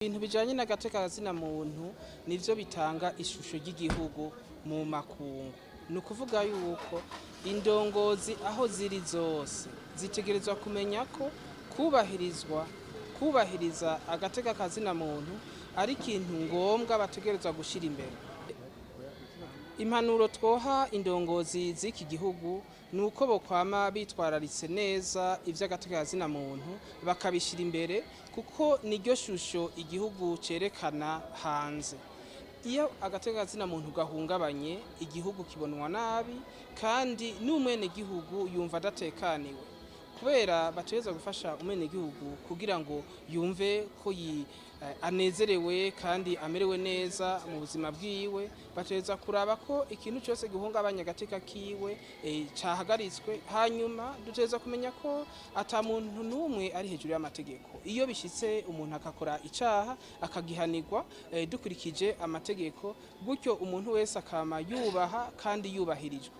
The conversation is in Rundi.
Ibintu bijanye n'agateka kazina muntu nivyo bitanga ishusho ry'igihugu mu makungu. Ni ukuvuga yuko indongozi aho ziri zose zitegerezwa kumenya ko kubahirizwa kubahiriza agateka kazina muntu ari ikintu ngombwa bategerezwa gushira imbere. Impanuro twoha indongozi z'iki gihugu ni uko bokwama bitwararitse neza ivy'agateka kazina muntu bakabishira imbere, kuko niryo shusho igihugu cerekana hanze. Iyo agateka kazina muntu gahungabanye, igihugu kibonwa nabi kandi n'umwenegihugu yumva adatekaniwe, kubera bategerezwa gufasha umwenegihugu kugira ngo yumve ko anezerewe kandi amerewe neza mu buzima bwiwe. Bategerezwa kuraba ko ikintu cyose gihungabanya agateka kiwe cahagaritswe. Hanyuma dutegerezwa kumenya ko ata muntu n'umwe ari hejuru y'amategeko. Iyo bishitse umuntu akakora icaha, akagihanirwa dukurikije amategeko, gutyo umuntu wese akama yubaha kandi yubahirijwe.